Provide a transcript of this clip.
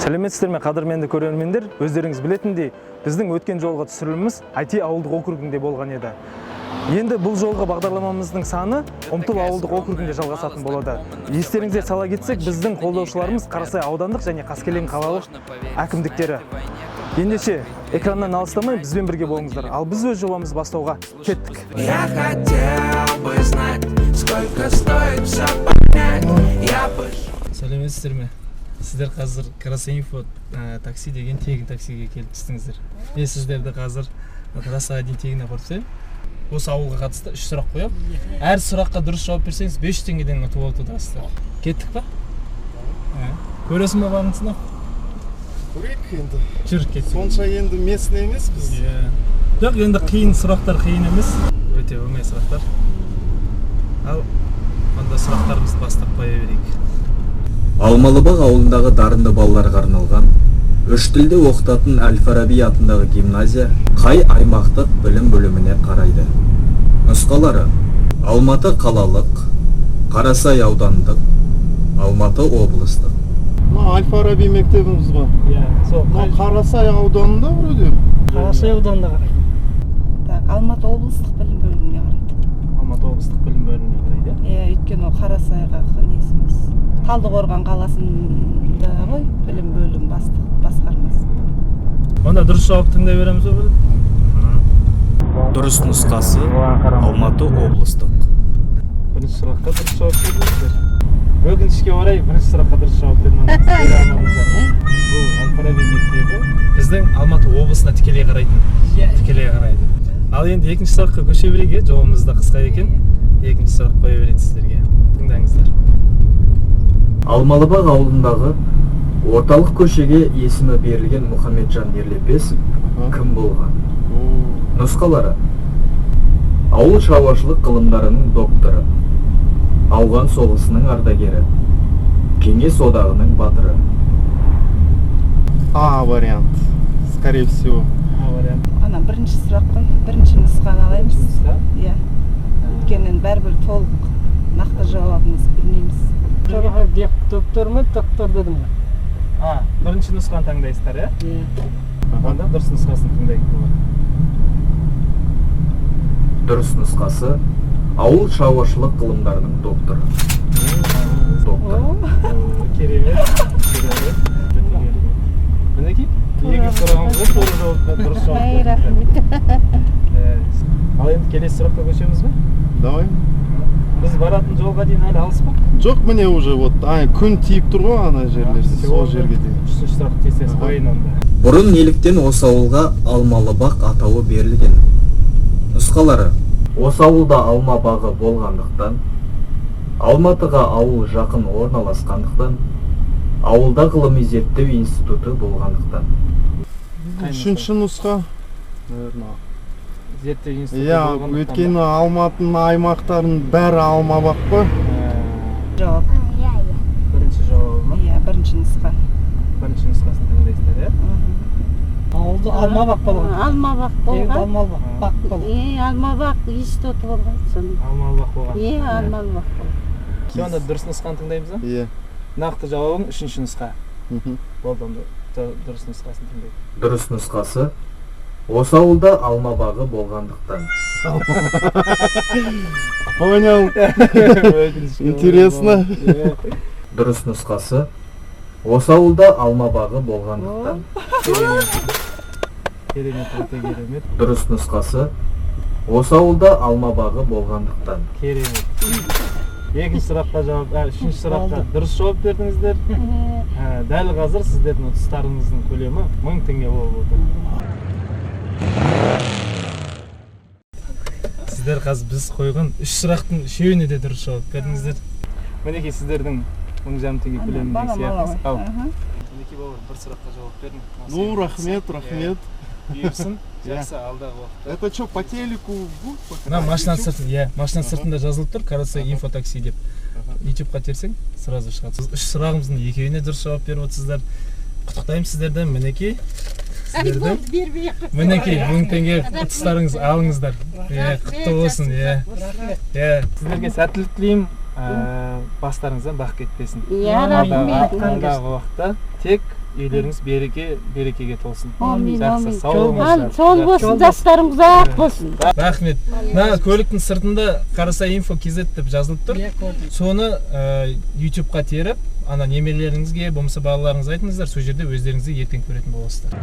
Сәлеметсіздер ме, қадірменді көрермендер! Өздеріңіз білетіндей, біздің өткен жолғы түсіріліміміз IT ауылдық округінде болған еді. Енді бұл жолғы бағдарламамыздың саны Ұмтыл ауылдық округінде жалғасатын болады. Естеріңізге сала кетсек, біздің қолдаушыларымыз Қарасай аудандық және Қаскелең қалалық әкімдіктері. Ендеше, экраннан алыстамай, бізбен бірге болыңыздар. Ал біз өз жобамызды бастауға кеттік. Я хотел бы знать, сколько стоит все понять. Я бы Сәлеметсіздер ме! Сіздер қазір Карасай Инфо такси деген тегін таксиге келіп түстіңіздер. Мен сіздерді қазір трассаға дейін тегін апарып тастаймын. Осы ауылға қатысты үш сұрақ қоямын. Әр сұраққа дұрыс жауап берсеңіз, 500 теңгеден ұтып алып отырасыздар. Кеттік па? Ә, көресің ба бағын сынап? Көрейік енді. Жүр, кеттік. Сонша енді местный емеспіз. Иә, жоқ, енді қиын сұрақтар қиын емес, өте оңай сұрақтар. Ал онда сұрақтарымызды бастап қоя берейік. Алмалыбақ ауылындағы дарынды балаларға арналған үш тілде оқытатын Әл-Фараби атындағы гимназия қай аймақтық білім бөліміне қарайды? Нұсқалары: Алматы қалалық, Қарасай аудандық, Алматы облыстық. Мына Әл Фараби мектебіміз ғой. Иә, сол. Мына Қарасай ауданында вроде. Қарасай ауданына қарайды. Так, Алматы облыстық білім бөліміне қарайды. Алматы облыстық білім бөліміне қарайды, иә? Иә, өйткені ол Қарасайға несіміз, Талдықорған қаласында ғой білім бөлім бастық басқармасы. Онда дұрыс жауап тыңдай береміз ба? Дұрыс нұсқасы: Алматы облыстық. Бірінші сұраққа дұрыс жауап бердіңіздер. Өкінішке орай, бірінші сұраққа дұрыс жауап бере алмадыңыздар. Бұл Әл Фараби мектебі біздің Алматы облысына тікелей қарайтын, тікелей қарайды. Ал енді екінші сұраққа көше берейік, иә? Жолымыз да қысқа екен. Екінші сұрақ қоя берейін сіздерге, тыңдаңыздар. Алмалыбақ ауылындағы орталық көшеге есімі берілген Мұхамеджан Ерлепесов кім болған? Нұсқалары: ауыл шаруашылық ғылымдарының докторы, Ауған соғысының ардагері, Кеңес Одағының батыры. А вариант. Скорее всего. А вариант. Ана бірінші сұрақ қой, бірінші нұсқаны алаймыз. Нұсқа. Иә, өйткені енді бәрібір толық нақты жауабымызды білмейміз. Доктор ма, доктор дедім ғой. А, бірінші нұсқаны таңдайсыздар, иә? Иә. Онда дұрыс нұсқасын тыңдайық. Болады. Дұрыс нұсқасы: ауыл шаруашылық ғылымдарының докторы, доктор. О, керемет, керемет, өте керемет! Мінекей, екі сұрағымызға тура жауап, дұрыс жауап Ай, бердіңіздер. рахмет. Иә. Ал енді келесі сұраққа көшеміз бе? Давай. Біз баратын жолға дейін әлі алыс па? Жоқ, міне уже вот күн тиіп тұр ғой ана жерлерде. Сол жерге дейін. Үшінші сұрақты тез тез қояйын онда. Бұрын неліктен осы ауылға Алмалыбақ атауы берілген? Нұсқалары: осы ауылда алма бағы болғандықтан, Алматыға ауыл жақын орналасқандықтан, ауылда ғылыми зерттеу институты болғандықтан. Қай? Үшінші нұсқа. Наверное. Зерттеу институты Иә, болғандықтан ба? Өйткені Алматының аймақтарының бәрі алма бақ қой. Жауап. Бірінші жауабы ма? Иә, бірінші нұсқа. Бірінші нұсқасын таңдайсыздар, иә? Ауылда алма бақ болған. Алма бақ Енді болған. Алмалы бақ болған. Е, алма бақ институты болған соның. Алмалы бақ болған. Е, алмалы бақ болған. Все, онда дұрыс нұсқаны тыңдаймыз ба? Иә. Нақты жауабың үшінші нұсқа. Мхм. Болды, онда дұрыс нұсқасын тыңдайық. Дұрыс нұсқасы: осы ауылда алма бағы болғандықтан. Понял. Өкінішке орай. Интересно. Иә. Дұрыс нұсқасы: осы ауылда алма бағы болғандықтан. Керемет, керемет, өте керемет! Дұрыс нұсқасы: осы ауылда алма бағы болғандықтан. Керемет! Екінші сұраққа жауап, үшінші сұраққа дұрыс жауап бердіңіздер. Дәл қазір сіздердің ұтыстарыңыздың көлемі 1000 теңге болып отыр. Сіздер қазір біз қойған үш сұрақтың үшеуіне де дұрыс жауап бердіңіздер. Мінекей, сіздердің 1500 теңге көлеміндегі Балам сыйақыңыз. ала Ал ғой. Аха. Мінекей, бауырым, бір сұраққа жауап бердің. Ну, рахмет, рахмет. Бұйырсын. Иә. Жақсы, алдағы уақытта. Это что, по телеку будет пока? Мына машинаның YouTube? сыртында, иә, машинаның сыртында жазылып тұр «Карасай Инфо такси» деп. Ютубқа терсең, сразу шығады. Үш сұрағымыздың екеуіне дұрыс жауап беріп отырсыздар. Құттықтаймын сіздерді. Мінекей, сіздердің Бермей ақ. мінекей, 1000 теңге ұтыстарыңыз, алыңыздар. Иә, құтты болсын! Иә, сіздерге сәттілік тілеймін. Бастарыңыздан бақ кетпесін. Иә, рахмет. Алдағы уақытта тек Үйлеріңіз береке, берекеге толсын. Әмин, Жақсы, әмин. сау Ал болыңыздар. сол болсын, жастарың ұзақ болсын. Рахмет. Мына көліктің сыртында Қарасай инфо kz деп жазылып тұр. Иә, көрдім. Соны ютубқа теріп, ана немерелеріңізге, болмаса балаларыңызға айтыңыздар, сол жерде өздеріңізді ертең көретін боласыздар.